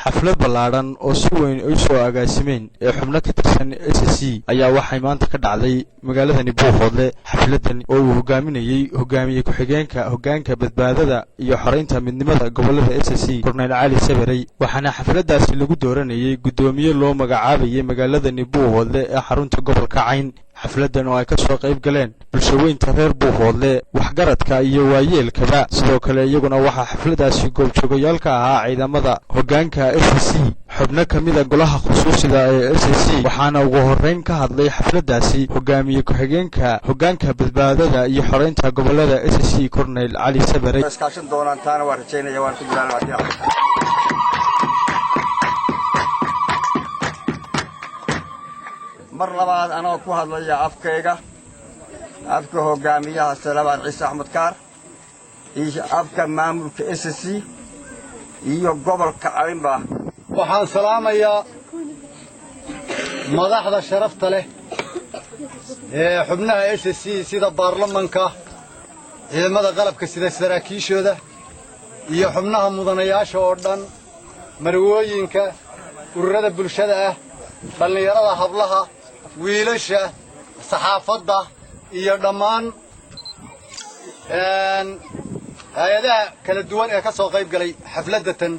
Xaflad ballaadhan oo si weyn u soo agaasimeen ee xubno ka tirsan SSC ayaa waxay maanta ka dhacday magaaladani Buuhoodle. Xafladan oo uu hogaaminayey hogaamiye ku-xigeenka hoggaanka badbaadada iyo xoreynta midnimada gobolada SSC, Korneyl Cali Sabarey, waxaana xafladaasi lagu dooranayey guddoomiye loo magacaabayay magaaladani Buuhoodle ee xarunta gobolka Cayn. Xafladan oo ay ka soo qayb galeen bulshaweynta reer Buuhoodle, waxgaradka iyo waayeelkaba, sidoo kale iyaguna waxaa xafladaasi goobjoogayaal ka ahaa ciidamada hoggaanka SSC, xubno ka mida golaha khusuusiga ee SSC. Waxaana ugu horreyn ka hadlay xafladaasi hogaamiye ku-xigeenka hoggaanka badbaadada iyo xoreynta gobolada SSC, Korneyl Cali Sabarey. Iskaashan doonaan, taana waan rajaynaya, waan ku dadaalaa. Mar labaad, anoo ku hadlaya afkayga, afka hogaamiyaha Salabaad Ciise Axmed Kaar iyo afka maamulka SSC iyo gobolka Caynba, waxaan salaamayaa madaxda sharafta leh ee xubnaha SSC, sida baarlamanka, ciidamada qalabka sida, saraakiishooda iyo xubnaha mudanayaasha oo dhan, marwooyinka, ururada bulshada ah, dhallinyarada, hablaha, wiilasha, saxaafadda iyo dhammaan hay-adaha kala duwan ee ka soo qayb galay xafladdatan.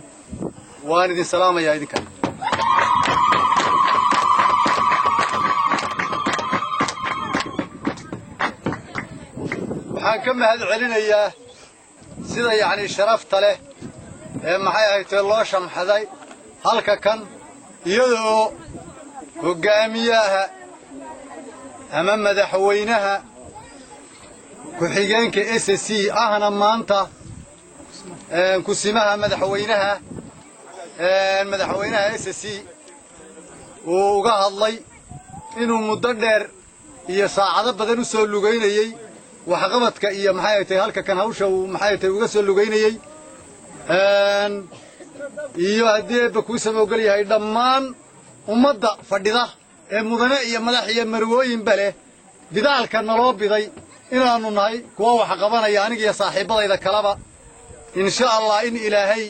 Waan idin salaamayaa idinka. Waxaan ka mahad celinayaa sida yacni sharafta leh ee maxay ahaytee loo shamxaday halka kan, iyadoo hoggaamiyaha ama madaxweynaha ku-xigeenka SSC ahna maanta kusimaha madaxweynaha SSC uu uga hadlay inuu muddo dheer iyo saacado badan u soo lugaynayey waxqabadka iyo maxay tahay halka kan hawsha uu maxay tahay uga soo lugaynayey, iyo haddii Eebba kuu samoogel yahay dhammaan ummadda fadhida ee mudane iyo madax iyo marwooyinba leh bidaalka naloo biday inaannu nahay kuwa wax qabanaya, aniga iyo saaxiibbadayda kaleba, insha Allah, in Ilaahay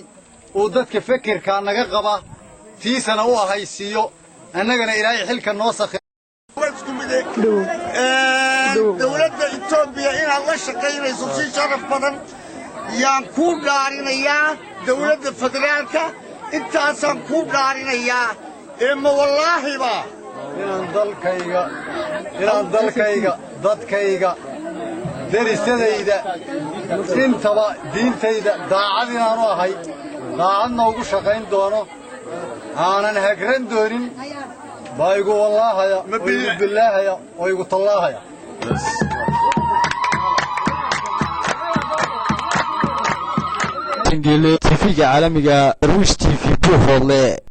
uu dadka fekerka naga qaba tiisana u ahaysiiyo, annagana Ilaahay xilka noo sakhi. Dowladda Etoobiya inaad la shaqaynayso si sharaf badan yaan kuu dhaarinayaa. Dowladda federaalka intaasaan kuu dhaarinayaa ee ma wallaahiba? Inaan dalkayga, dadkayga, derisadayda, intaba diintayda daacad inaanu ahay, daacadna ugu shaqayn doono, aanan hagran doonin baa igu wallaahaya oo igu bilaahaya oo igu tallaahaya. TV-ga caalamiga Darwiish TV, Buuhoodle.